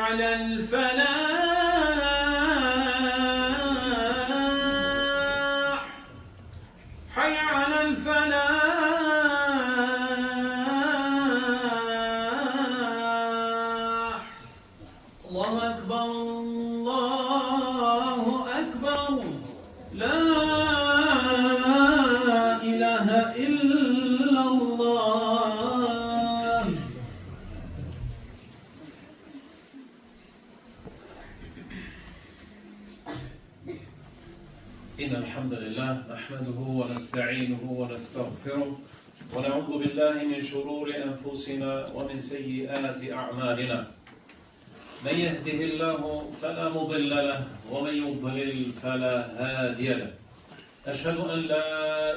على الفلاح حي على الفلاح الله أكبر الله أكبر لا إله إلا الله إن الحمد لله نحمده ونستعينه ونستغفره ونعوذ بالله من شرور أنفسنا ومن سيئات أعمالنا من يهده الله فلا مضل له ومن يضلل فلا هادي له أشهد أن لا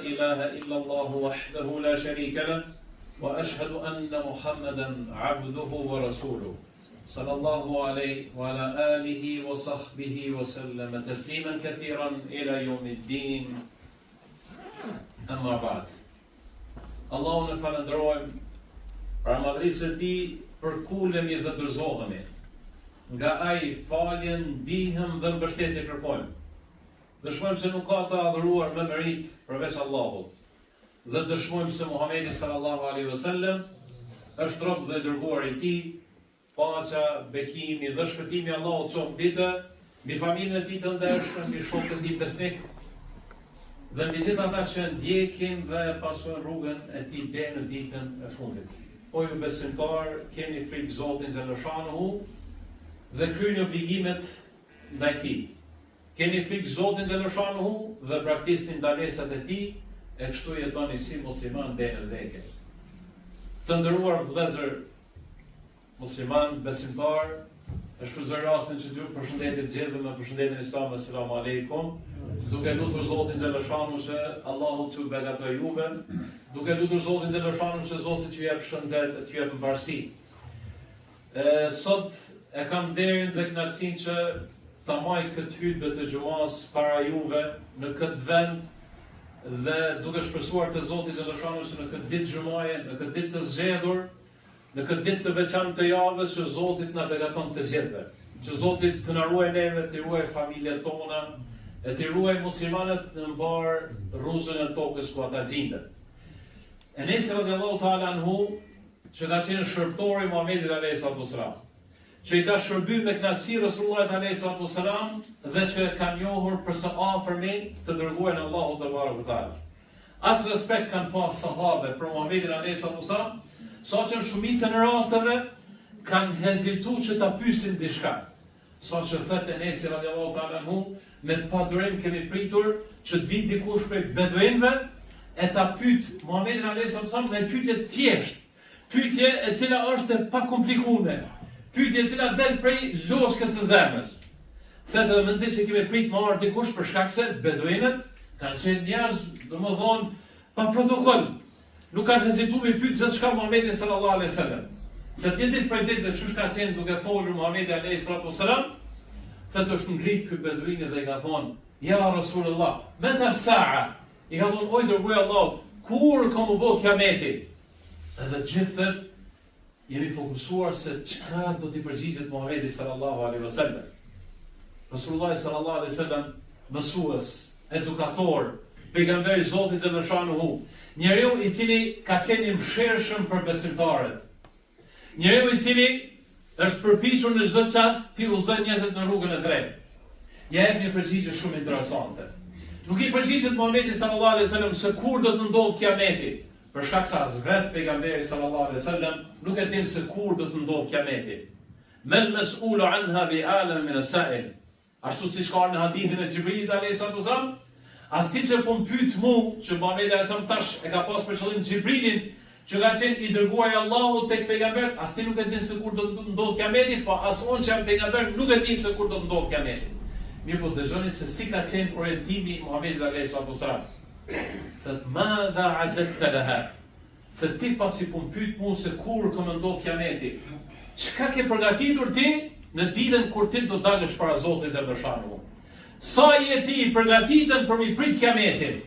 إله إلا الله وحده لا شريك له وأشهد أن محمدا عبده ورسوله صلى الله عليه وعلى آله وصحبه وسلم تسليما كثيرا إلى يوم الدين أما بعد Allahun e falënderojmë para madhërisë së tij përkulemi dhe dorëzohemi. Nga ai faljen, ndihmë dhe mbështetje kërkojmë. Dëshmojmë se nuk ka të adhuruar me meritë përveç Allahut. Dhe dëshmojmë se Muhamedi sallallahu alaihi wasallam është rob dhe i dërguar i tij, Paqja, bekimi dhe shpëtimi i Allahut qoftë mbi të, mbi familjen e tij të ndershme, mbi shokët e tij besnikë dhe mbi gjithë ata që e ndjekin dhe e pasojnë rrugën e tij deri në ditën e fundit. O ju besimtarë, keni frikë Zotin xhaleshanuhu dhe kryeni obligimet ndaj tij. Keni frikë Zotin xhaleshanuhu dhe braktisni ndalesat e tij e kështu jetoni si musliman deri në vdekje. Të nderuar vëllezër Musliman, besimtar, e shfrytëzoj rastin që t'ju përshëndes të gjithëve me përshëndetjen islame, selamu alejkum, duke lutur Zotin xhaleshanu që Allahu t'ju begatojë juve, duke lutur Zotin xhaleshanu që Zoti t'ju jep shëndet e t'ju jep mbarësi. E, sot e kam nderin dhe kënaqësinë që ta maj këtë hutbe të xhumas para juve në këtë vend dhe duke shpresuar te Zoti xhaleshanu që në këtë ditë xhumaje, në këtë ditë të zgjedhur, Në këtë ditë të veçantë të javës që Zoti të na begaton të gjithëve, që Zoti të na ruajë neve, të ruajë familjet tona e të ruajë muslimanët në mbarë rruzullin e tokës ku ata gjinden. Enesi radiallahu ta'ala anhu, që ka qenë shërbëtori i Muhamedit alayhi salatu wasalam, që i ka shërby me kënaqësi Resulullahit alayhi salatu wasalam dhe që e ka njohur për së afërmi të dërguarin e Allahut tebareke teala. Aq respekt kanë pas sahabet për Muhamedin alayhi salatu wasalam, sa që në shumicën e rasteve kanë hezitu që ta pyesin diçka. Sa që thotë Enesi radiallahu ta'ala anhu, me padurim kemi pritur që të vijë dikush prej beduinëve e ta pyet Muhamedin alayhi salatu wasalam me pyetje të thjeshtë, Pyetje e cila është e pakomplikume, pyetje e cila del prej loçkës së zemrës. Thotë edhe mezi që kemi prit me ardhë dikush për shkak se beduinët kanë qenë njerëz, domethonë, pa protokoll. Nuk kanë hezitu me pyet gjithçka Muhamedin sallallahu alaihi wasallam. Thotë një ditë prej ditëve qysh ka qenë duke folur Muhamedi alaihi salatu wasallam, thotë është ngrit ky beduini dhe i ka thonë, ja Rasulullah, meta sa'a, i ka thonë, o i dërguari i Allahut, kur ka m'u bo kiameti? Edhe gjithë thotë jemi fokusuar se çka do t'i përgjigjet Muhamedi sallallahu alaihi wasallam. Resulullah sallallahu alaihi wasallam mësues, edukator, pejgamber i Zotit xhaleshanuhu, njeriu i cili ka qenë i mëshirshëm për besimtarët. Njeriu i cili është përpiqur në çdo çast t'i udhëzojë njerëzit në rrugën e drejtë. Ja jep një përgjigje shumë interesante. Nuk i përgjigjet Muhamedi sallallahu alaihi wasallam se kur do të ndodhë kiameti, për shkak se as vetë pejgamberi sallallahu alaihi wasallam nuk e din se kur do të ndodhë kiameti. Mel mes'ulu anha bi a'lem min as-sa'il. Ashtu siç ka ardhur në hadithin e Xhibrilit alejhi salatu wasalam, as ti që po më pyet mu, që Muhamedi alejhi salam tash e ka pas për qëllim Xhibrilin, që ka qenë i dërguar i Allahut tek pejgamberët, as ti nuk e din se kur do të ndodhë kiameti, po as unë që jam pejgamber nuk e dim se kur do të ndodhë kiameti. Mirëpo dëgjoni se si ka qenë orientimi i Muhamedit alejhi salatu wasalam. Thot madha a'dadta laha. Thotë ti pasi po më pyet mu se kur ka me ndodh kiameti, çka ke përgatitur ti në ditën kur ti do dalësh para Zotit xhaleshanuhu? Sa je ti i përgatitun për mi prit kiametin?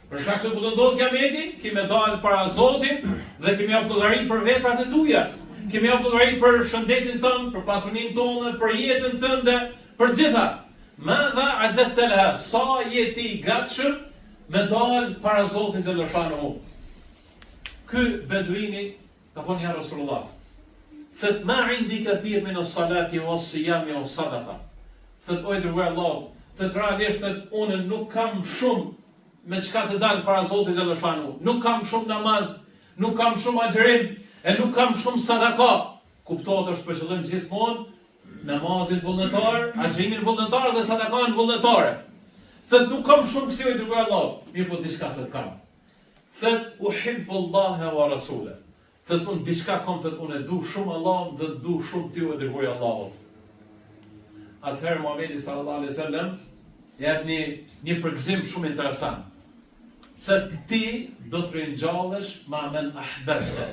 Për shkak se kur të ndodh kiameti, ki me dalë para Zotit dhe ki me jap llogari për veprat e tuja. Ki me jap llogari për shëndetin tënd, për pasuninë tënde, për jetën tënde, për gjitha. Madha a'dadte leha, sa je ti i gatshëm me dal para Zotit xhelleshanuhu. Ky beduini ka thonë ja Rasulullah, thot ma indi kathir min as-salati was-siyami was-sadaqa. Thot o i dërguar i Allahut, thot realisht thot unë nuk kam shumë me çka të dal para Zotit xhelleshanuhu. Nuk kam shumë namaz, nuk kam shumë agjërim, e nuk kam shumë sadaka. Kuptohet është për qëllim gjithmonë namazin vullnetar, agjërimin vullnetar dhe sadakan vullnetare. Thot nuk kam shumë kësi o i dërguar i Allahut, mirëpo diçka thot kam. Thot uhibbu Allahe wa rasule. Thot unë diçka kam, thot unë e du shumë Allahun dhe du shumë ty o i dërguar i Allahut. Atëherë Muhamedi sallallahu alaihi wasallam jep një një përgëzim shumë interesant. Thot ti do të ringjallesh ma men ahbebte.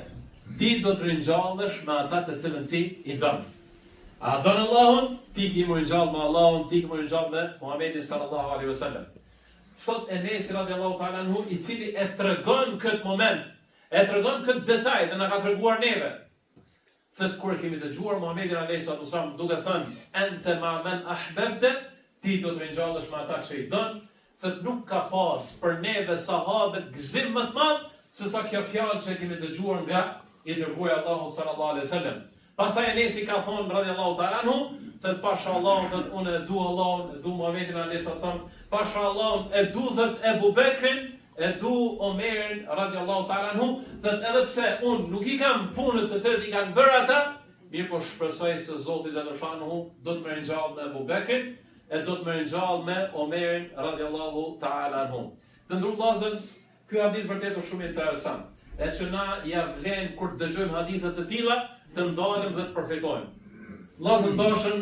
Ti do të ringjallesh me ata të cilën ti i don. A don Allahun? Ti ki m'u ringjall me Allahun, ti ki m'u ringjall me Muhamedin sallallahu alaihi wasallam. Thot Enesi radiallahu ta'ala anhu, i cili e tregon këtë moment, e tregon këtë detaj dhe na ka treguar neve. Thot kur e kemi dëgjuar Muhammedin alayhi salatu wasallam duke thënë ente ma men ahbebte, ti do të ringjallesh me ata që i don, thot nuk ka pas për neve sahabët gëzim më të madh se sa kjo fjalë që e kemi dëgjuar nga i dërguari i Allahut sallallahu alaihi wasallam. Pastaj Enesi ka thonë radiallahu ta'ala anhu, thot pasha Allahun, thot unë e du Allahun, e du Muhammedin alayhi salatu wasallam, pasha Allahun, e du thot Ebu Bekrin, e du Omerin radiallahu ta'ala anhu, thot edhe pse unë nuk i kam punët të cilat i kanë bërë ata, mirëpo shpresoj se Zoti xhelleshanuhu do të më ringjallë me Ebu Bekrin, e do të më ringjallë me Omerin radiallahu ta'ala anhu. Të nderuar vëllazër, Ky hadith vërtet është shumë interesant, e që na ia vlen kur të dëgjojmë hadithe të tilla, të ndalim dhe të përfitojmë. Vëllazër të dashur,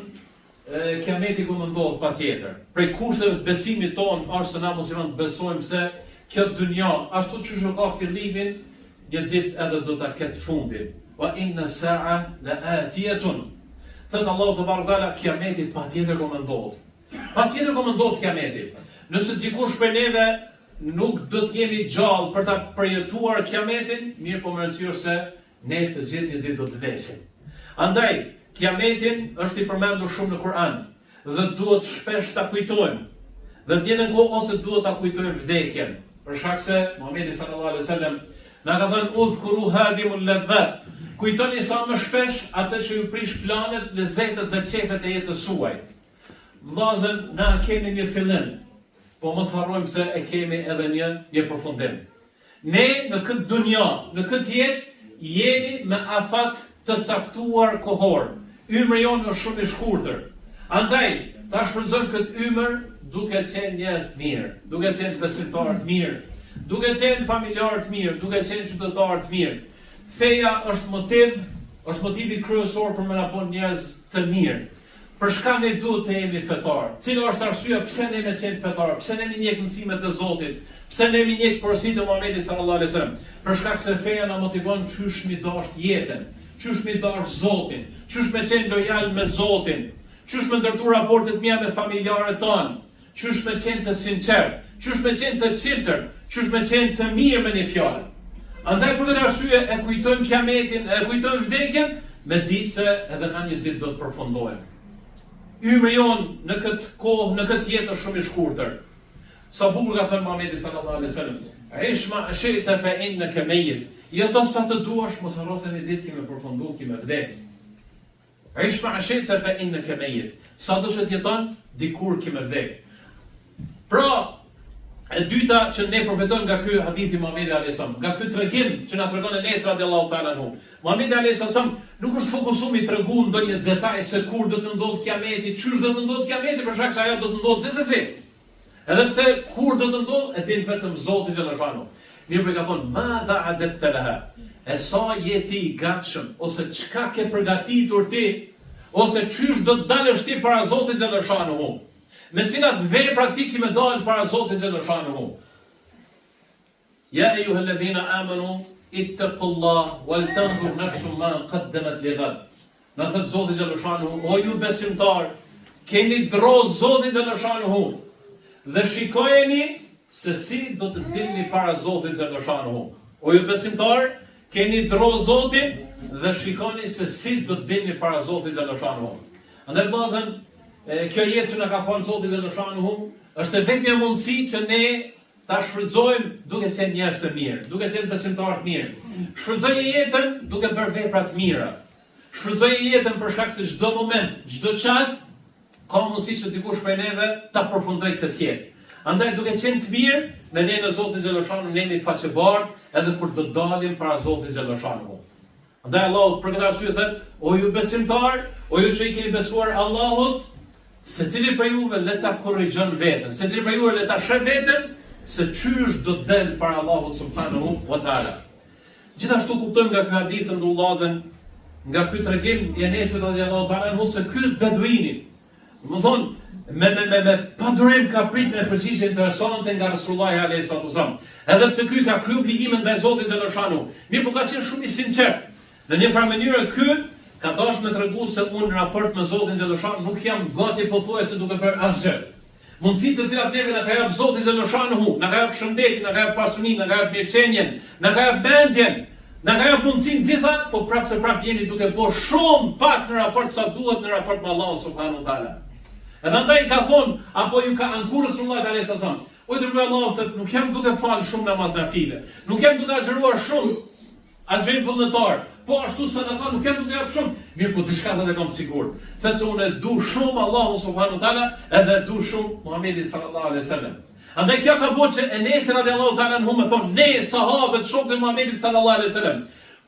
kiameti ka me ndodh patjetër. Prej kushteve të besimit tonë është se na muslimanët besojmë se kjo dynja, ashtu qysh e ka fillimin, një ditë edhe do ta ketë fundin. Wa inna sa'a la atiyatun. Thot Allahu tebareke ve teala, kiameti patjetër ka me ndodh. Patjetër ka me ndodh kiameti. Nëse dikush prej neve nuk do të jemi gjallë për ta përjetuar kiametin, mirëpo me rëndësi është se ne të gjithë një ditë do të vdesim. Andaj, kiametin është i përmendur shumë në Kur'an dhe duhet shpesh ta kujtojmë. Dhe në të njëjtën kohë ose duhet ta kujtojmë vdekjen, për shkak se Muhamedi sallallahu alaihi wasallam na ka thënë udhkuru hadimul ladhat, kujtoni sa më shpesh atë që ju prish planet, lezetet dhe qejfet e jetës suaj. Vëllazër, na kemi një fillim, po mos harrojmë se e kemi edhe një një përfundim. Ne në këtë dunja, në këtë jetë jemi me afat të caktuar kohor. Ymri jonë është shumë i shkurtër. Andaj, ta shfrytëzojmë këtë ymër duke qenë njerëz të mirë, duke qenë besimtarë të mirë, duke qenë familjarë të mirë, duke qenë qytetarë të mirë. Feja është motiv, është motivi kryesor për me na bo njerëz të mirë. Për çka ne duhet të jemi fetar? Cila është arsyeja pse ne me qenë fetar? Pse ne me ndjek mësimet e Zotit? Pse ne me ndjek porositë e Muhamedit sallallahu alaihi wasallam? Për shkak se feja na motivon qysh mi dasht jetën, qysh mi dasht Zotin, qysh me qenë lojal me Zotin, qysh me ndërtu raportet mia me familjarët tanë, Qysh me qenë të sinqertë, qysh me qenë të çiltër, qysh me qenë të mirë me një fjalë. Andaj për këtë arsye e kujtojmë kiametin, e kujtojmë vdekjen, me ditë se edhe na një ditë do të përfundojmë. Ymri jonë në këtë kohë, në këtë jetë është shumë i shkurtër. Sa bukur ka thënë Muhamedi sallallahu alaihi wasallam, "Ish ma shi'ta fa innaka mayyit." Jeto sa të duash, mos harro se një ditë ki me përfundu, ki me vdek. Ish ma shi'te fe inneke mejit. Sado që të jeton, dikur ki me vdek. Pra, e dyta që ne përfitojmë nga ky hadith i Muhamedit alayhis salam, nga ky tregim që na tregon Enes radiallahu ta'ala anhu. Muhamedi alayhis salam nuk është fokusuar mi tregu ndonjë detaj se kur do të ndodhë kiameti, qysh do të ndodhë kiameti, për shkak se ajo do të ndodhë gjithsesi. Edhe pse kur do të ndodhë, e din vetëm Zoti xhelle shanuhu. Mirëpo i ka thonë, madha a'dadte leha, e sa je ti i gatshëm, ose çka ke përgatitur ti, ose qysh do të dalësh ti para Zotit xhelle shanuhu, me cilat vepra ti ki me dalë para Zotit xhelle shanuhu. Ja ejuhel-ledhina amanu, ittekullahe, wal tendhur nefsun ma kaddemet li gad. Na thotë Zoti xhelle shanuhu, o ju besimtarë, keni dro Zotin xhelle shanuhu, dhe shikojeni se si do të dilni para Zotit xhelle shanuhu. O ju besimtarë, Keni dro Zotin dhe shikoni se si do të dilni para Zotit xhelleshanuhu. Andaj vëllazën, kjo jetë që na ka falë Zoti xhelleshanuhu, është e vetmja mundësi që ne ta shfrytëzojmë duke qenë njerëz të mirë, duke qenë besimtarë të mirë. Shfrytëzoje jetën duke bërë vepra të mira. Shfrytëzoje jetën për shkak se çdo moment, çdo çast ka mundësi që dikush prej neve ta përfundojë këtë jetë. Andaj duke qenë të mirë, me lejen e Zotit xhelleshanuhu ne jemi faqebardhë edhe kur do të dalim para Zotit xhelleshanuhu. Andaj Allahu për këtë arsye thotë, o ju besimtarë, o ju që i keni besuar Allahut, secili prej juve le ta korrigjon veten, secili prej juve le ta sheh veten se qysh do të del para Allahut subhanahu wa taala. Gjithashtu kuptojmë nga ky hadith të nderuar vëllazën, nga ky tregim i Enesit radiallahu ta'ala anhu se ky beduini, Domethonë, me, me, me, me padurim ka prit me përgjigje interesante nga Resulullahi alejhi salatu wasallam. Edhe pse ky ka kry obligimet ndaj Zotit xhelleshanuhu. Mirëpo ka qenë shumë i sinqert. Në një farë mënyre ky ka dashur me tregu se unë në raport me Zotin xhelleshanuhu nuk jam gati pothuajse duke bërë asgjë. Mundësitë të cilat neve na ka jap Zoti xhelleshanuhu, na ka jap shëndetin, na ka jap pasuninë, na ka jap mirëqenien, na ka jap mendjen, na ka jap mundësinë të gjitha, po prapë se prapë jemi duke bo shumë pak në raport sa duhet në raport me Allahun subhanahu wa taala. Edhe andaj i ka thonë, apo ju ka anku Resulullahit alejhi selam, o i dërguar i Allahut, thotë, nuk jam duke falë shumë namaz nafile, nuk jam duke agjëruar shumë, Agjërim vullnetar, po ashtu sadaka nuk jam duke jap shumë, mirëpo diçka thotë e kam sigurt. Thotë se unë e du shumë Allahun subhanahu wa taala edhe e du shumë Muhamedin sallallahu alaihi wasallam. Andaj kjo ka bo që Enesi radiallahu ta'ala anhu me thonë, ne sahabët shokët e Muhamedit sallallahu alaihi wasallam,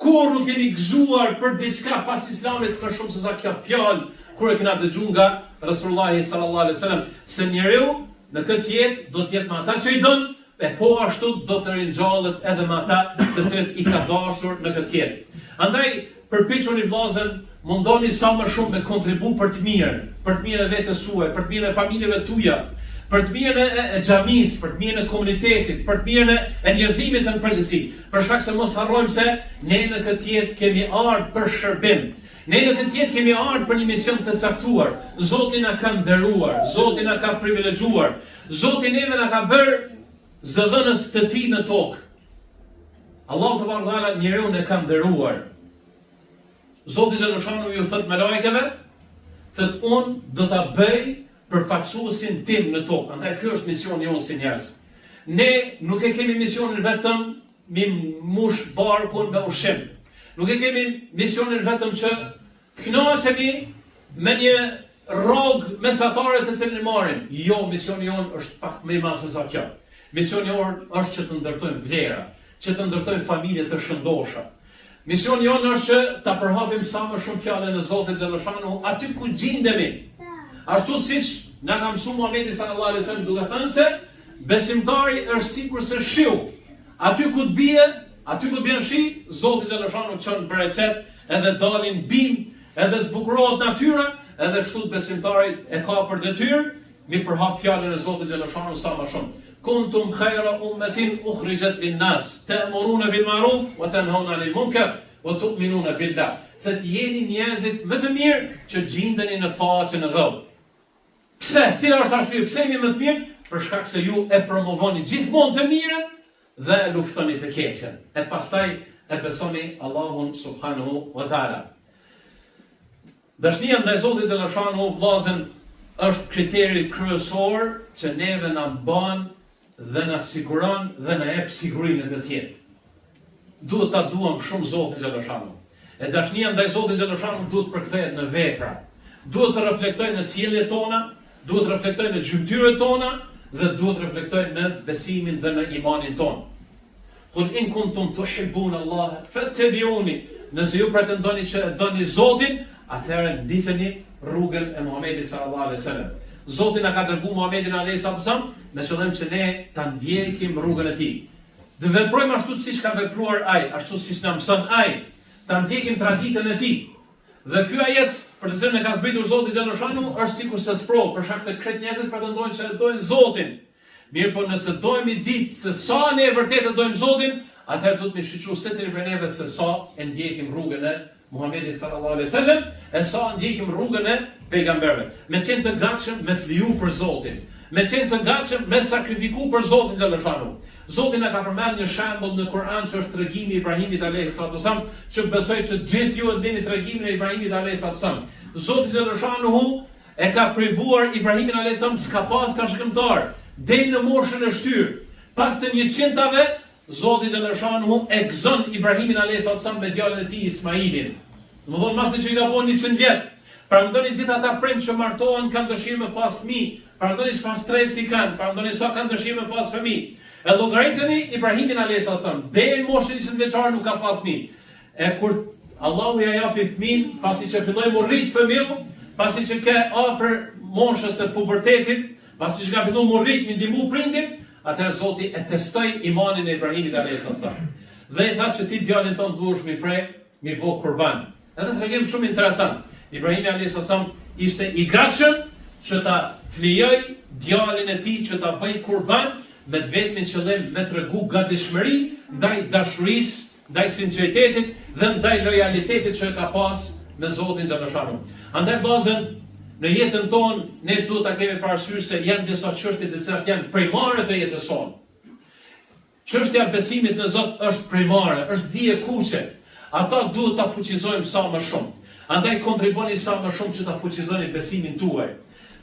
kurrë nuk jemi gëzuar për diçka pas islamit më shumë se sa kjo fjalë kur e kena dëgju nga Resulullahi sallallahu alaihi wasallam, se njeriu në këtë jetë do të jetë me ata që i don, E po ashtu do të ringjallet edhe me ata të cilët i ka dashur në këtë jetë. Andaj, përpiquni vëllazën, mundoni sa më shumë me kontribu për të mirën, për të mirën e vetes suaj, për të mirën e familjeve tuaja, për të mirën e, e xhamisë, për të mirën e komunitetit, për të mirën e, e njerëzimit në përgjithësi. Për shkak se mos harrojmë se ne në këtë jetë kemi ardhur për shërbim. Ne në këtë jetë kemi ardhur për një mision të caktuar. Zoti na ka nderuar, Zoti na ka privilegjuar. Zoti neve na ka bërë zëdhënës të tij në tokë. Allahu tebareke ve teala njeriun e ka nderuar. Zoti xheleshanuhu ju thot melajkeve, thot unë do ta bëj përfaqësuesin tim në tokë. Andaj ky është misioni jonë si njerëz. Ne nuk e kemi misionin vetëm mi mush barkun me ushqim. Nuk e kemi misionin vetëm që Kënaqemi me një rrogë mesatare të cilën e marrim. Jo, misioni jonë është pak më i madh se sa kjo. Misioni jonë është që të ndërtojmë vlera, që të ndërtojmë familje të shëndosha. Misioni jonë është që ta përhapim sa më shumë fjalën e Zotit xheleshanuhu aty ku gjindemi. Ashtu siç na ka mësuar Muhamedi sallallahu alaihi wasallam duke thënë se besimtari është sikurse shiu. Aty ku të bie, aty ku të bjen shi, Zoti xheleshanuhu çon bereqet, edhe dalin bimë, edhe zbukurohet natyra, edhe kështu besimtari e ka për detyrë mi përhap fjalën e Zotit xheleshanuhu sa më shumë. Kuntum khayra ummatin ukhrijat lin-nas, ta'muruna bil ma'ruf wa tanhauna 'anil munkar wa tu'minuna billah. Thotë jeni njerëzit më të mirë që gjindeni në faqen e dheut. Pse? Cila është arsyeja pse jemi më të mirë? Për shkak se ju e promovoni gjithmonë të mirën dhe e luftoni të keqen. E pastaj e besoni Allahun subhanahu wa taala. Dashnia ndaj Zotit xheleshanuhu vllazën është kriteri kryesor që neve na mban dhe na siguron dhe na jep siguri në këtë jetë. Duhet ta duam shumë Zotin xheleshanuhu. E dashnia ndaj Zotit xheleshanuhu duhet të përkthehet në vepra. Duhet të reflektojë në sjelljet tona, duhet të reflektojë në gjymtyrët tona dhe duhet të reflektojë në besimin dhe në imanin tonë. Kul in kuntum tuhibbun Allah fattabi'uni. Nëse ju pretendoni që e doni Zotin, atëherë ndiqeni rrugën e Muhamedit sallallahu alaihi wasallam. Zoti na ka dërguar Muhamedin alaihi wasallam me qëllim që ne ta ndjekim rrugën e tij. Të veprojmë ashtu siç ka vepruar ai, ashtu siç na mëson ai, ta ndjekim traditën e tij. Dhe ky ajet, për të cilin e ka zbritur Zoti xheleshanuhu, është sikurse sprovë, për shkak se krejt njerëzit pretendojnë që e dojnë Zotin. Mirëpo nëse dojmë me ditë se sa ne vërtet e dojmë Zotin, atëherë duhet me shiqu secili prej neve se sa e ndjekim rrugën e Muhamedit sallallahu alaihi wasallam, e sa ndjekim rrugën e pejgamberëve. Me qenë të gatshëm me fliju për Zotin, me qenë të gatshëm me sakrifiku për Zotin xheleshanuhu. Zoti na ka përmend një shembull në Kur'an që është tregimi i Ibrahimit alejhi salatu wasalam, që besoj që të gjithë ju e dini tregimin e Ibrahimit alejhi salatu wasalam. Zoti xhaleshanuhu e ka privuar Ibrahimin alejhi salam s'ka pas trashëgimtar deri në moshën e shtyrë. Pas të njëqindtave Zoti xhaleshanuhu e gëzon Ibrahimin alejhi salatu wasalam me djalin e tij Ismailin. Domethënë masi që i ka bo 100 vjet. Paramendoni gjithë ata prind që martohen kanë dëshirë me pas fëmijë, paramendoni çfarë stresi kanë, paramendoni sa kanë dëshirë me pas fëmijë. E llogariteni Ibrahimin alejhi salatu wasalam, deri në moshën 100 vjeçare nuk ka pas fëmijë. E kur Allahu ja japi fëmin, pasi që filloi mu rrit fëmiu, pasi që ke afër moshës së pubertetit, pasi që ka fillu mu rrit, mi ndihmu prindit, atëherë Zoti e testoi imanin e Ibrahimit alejhi salatu wasalam. Dhe i tha që ti djalin tënd duhesh mi pre, mi bo kurban. Edhe tregim shumë interesant. Ibrahimi alejhi selam ishte i gatshëm që ta flijoj djalin e tij që ta bëj kurban me të vetmin qëllim me tregu gatishmëri ndaj dashurisë, ndaj sinqeritetit dhe ndaj lojalitetit që e ka pas me Zotin xhaleshanu. Andaj vëllazën, në jetën tonë ne duhet ta kemi parasysh se janë disa çështje të cilat janë primare të jetës sonë. Çështja e besimit në Zot është primare, është vijë e kuqe. Ata duhet ta fuqizojmë sa më shumë. Andaj kontriboni sa më shumë që ta fuqizoni besimin tuaj.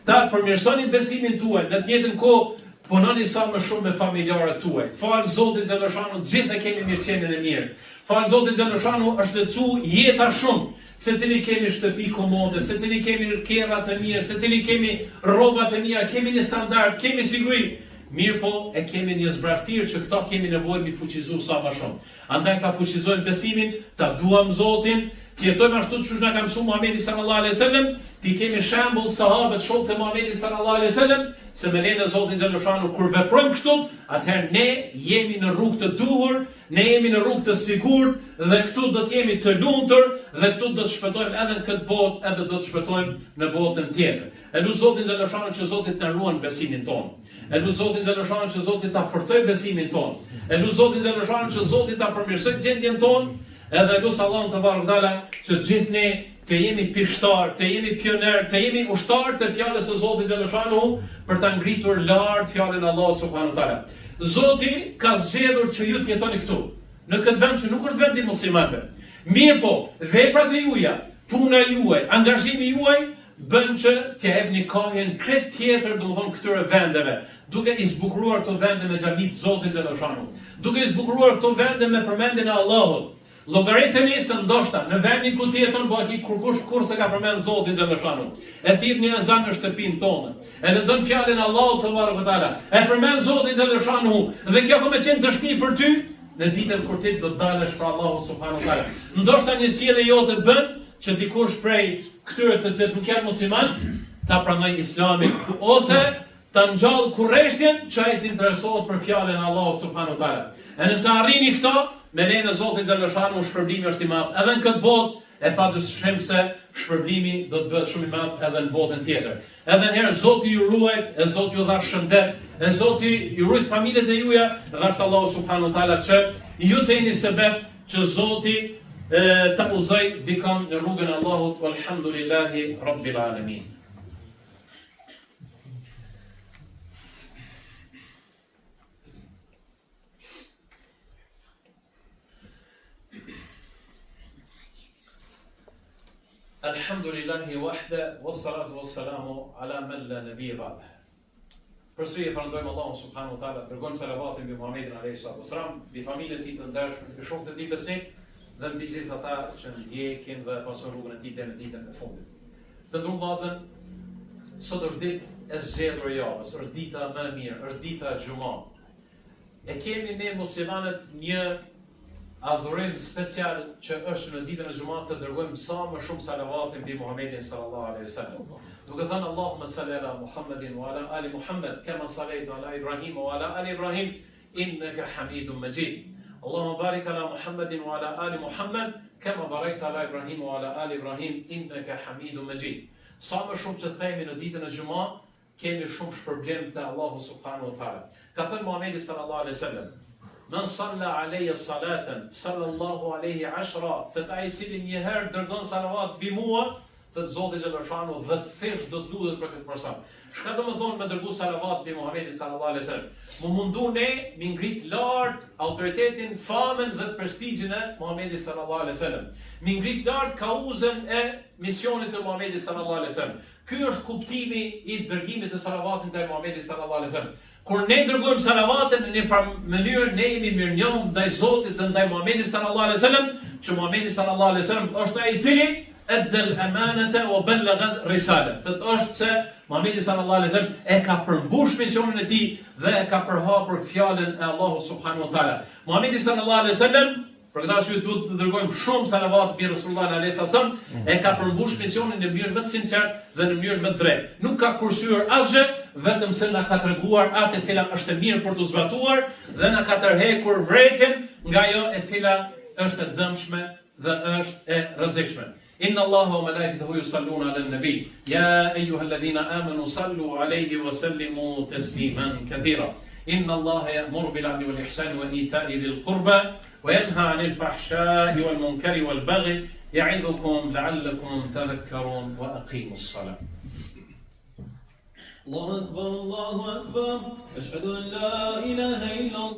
Ta përmirësoni besimin tuaj, në të njëjtën kohë punoni sa më shumë me familjarët tuaj. Falë Zotit xhaleshanu të gjithë e kemi mirëqenien e mirë. Falë Zotit xhaleshanu është lehtësu jeta shumë. Secili kemi shtëpi komode, secili kemi kerra të mirë, secili kemi rroba të mira, kemi një standard, kemi siguri. Mirëpo e kemi një zbrazëtirë që këto kemi nevojë mi fuqizu sa më shumë. Andaj ta fuqizojmë besimin, ta duam Zotin, të jetojmë ashtu qysh na ka mësu Muhamedi sallallahu alejhi ve sellem, t'i kemi shembull sahabët, shokët e Muhamedit sallallahu alejhi ve sellem, se me lejen e Zotit xhaleshanu kur veprojmë kështu, atëherë ne jemi në rrugë të duhur, ne jemi në rrugë të sigurt dhe këtu do të jemi të lumtur dhe këtu do të shpëtojmë edhe në këtë botë, edhe do të shpëtojmë në botën tjetër. E lus Zotin xhaleshanu që Zoti të na ruan besimin tonë. E lus Zotin xhaleshanu që Zoti ta forcojë besimin tonë. E lus Zotin xhaleshanu që Zoti ta përmirësojë gjendjen tonë. Edhe lus Allahun tebareke teala që të gjithë ne të jemi pishtar, të jemi pioner, të jemi ushtar të fjalës së Zotit xhaleshanu për ta ngritur lart fjalën e Allahut subhanahu wa taala. Zoti ka zgjedhur që ju të jetoni këtu, në këtë vend që nuk është vendi i muslimanëve. Mirëpo, veprat e juaja, puna juaj, angazhimi juaj bën që t'ia jepni kahjen krejt tjetër, domethënë këtyre vendeve, duke i zbukuruar këto vende me xhami të Zotit xhaleshanu, duke i zbukuruar këto vende me përmendjen e Allahut. Llogariteni se ndoshta në vendin ku ti jeton baki kurkush kurrë s'e ka përmend Zotin xhaleshanu. E thirr një ezan në shtëpinë tonë. E lexon fjalën e Allahut tebareke ve teala. E përmend Zotin xhaleshanu dhe kjo ka me qenë dëshmi për ty në ditën kur ti do të dalësh para Allahut subhanahu wa taala. Ndoshta një sjellje jote bën që dikush prej këtyre të cilët nuk janë musliman ta pranojë Islamin ose ta ngjall kurreshtjen që ai të interesohet për fjalën e Allahut subhanahu wa taala. E nëse arrini këto, me lejen e Zotit xhaleshanu shpërblimi është i madh edhe në këtë botë, e pa dyshim se shpërblimi do të bëhet shumë i madh edhe në botën tjetër. Edhe një herë Zoti ju ruajt, e Zoti ju dhashtë shëndet, e Zoti ju ruajt familjet e juaja, dhashtë Allahu subhanahu wa taala që ju të jeni sebep Që Zoti ta udhëzoj dikon në rrugën e Allahut walhamdulillahi rabbil alamin. Alhamdulillahi wahda wassalatu wassalamu ala man la nabiyya ba'da. Përsëri e falënderojmë Allahun subhanahu wa taala, dërgojmë salavatin mbi Muhamedin alayhi salatu wasalam, mbi familjen e tij të ndershme, mbi shokët e tij besnik dhe mbi gjithë ata që ndjekin dhe pasojnë rrugën e tij deri në ditën e fundit. Të nderuar vëllazën, sot është ditë e zgjedhur e javës, është dita më e mirë, është dita e xhuma. E kemi ne muslimanët një adhurim special që është në ditën e xhuma të dërgojmë sa më shumë salavate mbi Muhammedin sallallahu alaihi wasallam. Duke thënë Allahumma salli ala Muhammedin wa ala ali Muhammed kama sallajta ala Ibrahim wa ala ali Ibrahim innaka Hamidum Majid. Allahumma barik ala Muhammedin wa ala ali Muhammed kama barakta ala Ibrahim wa ala ali Ibrahim innaka Hamidum Majid. Sa më shumë që themi në ditën e xhuma, kemi shumë shpërblim te Allahu subhanahu wa taala. Ka thënë Muhamedi sallallahu alaihi wasallam, Men salla alayya salatan, sallallahu alayhi ashra, thot ai i cili një herë dërgon salavat mbi mua, thot Zoti xhaleshanu dhjetëfish do të lutet për këtë person. Çka do të thonë me dërgu salavat mbi Muhamedin sallallahu alaihi wasallam? M'u mundu ne mi ngrit lart autoritetin, famën dhe prestigjin e Muhamedit sallallahu alaihi wasallam. Mi ngrit lart kauzën e misionit të Muhamedit sallallahu alaihi wasallam. Ky është kuptimi i dërgimit të salavatit ndaj Muhamedit sallallahu alaihi wasallam. Kur ne dërgojmë salavate në një farë mënyrë ne jemi mirënjohës ndaj Zotit dhe ndaj Muhamedit sallallahu alaihi wasallam, që Muhamedi sallallahu alaihi wasallam është ai i cili eddel emanete wa bellagha risale. Thotë është se Muhamedi sallallahu alaihi wasallam e ka përmbush misionin e tij dhe e ka përhapur fjalën e Allahut subhanahu wa taala. Muhamedi sallallahu alaihi wasallam Për këtë arsye duhet të dërgojmë shumë salavat mbi Resulullahin alejhi selam, e ka përmbush misionin në mënyrën më të sinqertë dhe në mënyrën më të drejtë. Nuk ka kursyer asgjë, vetëm se na ka treguar atë e cila është e mirë për t'u zbatuar dhe na ka tërhequr vërejtjen nga ajo e cila është e dëmshme dhe është e rrezikshme. Inna Allaha wa malaikatahu yusalluna 'alan nabi. Ya ayyuhalladhina amanu sallu 'alayhi wa sallimu tasliman kathira. Inna Allaha ya'muru bil 'adli wal ihsani wa ita'i dhil qurba wa yanha 'anil fahsha'i wal munkari wal baghi ya'idhukum la'allakum tadhakkarun wa aqimus salah. Allahu akbar, Allahu akbar. Ashhadu an la ilaha illa Allah.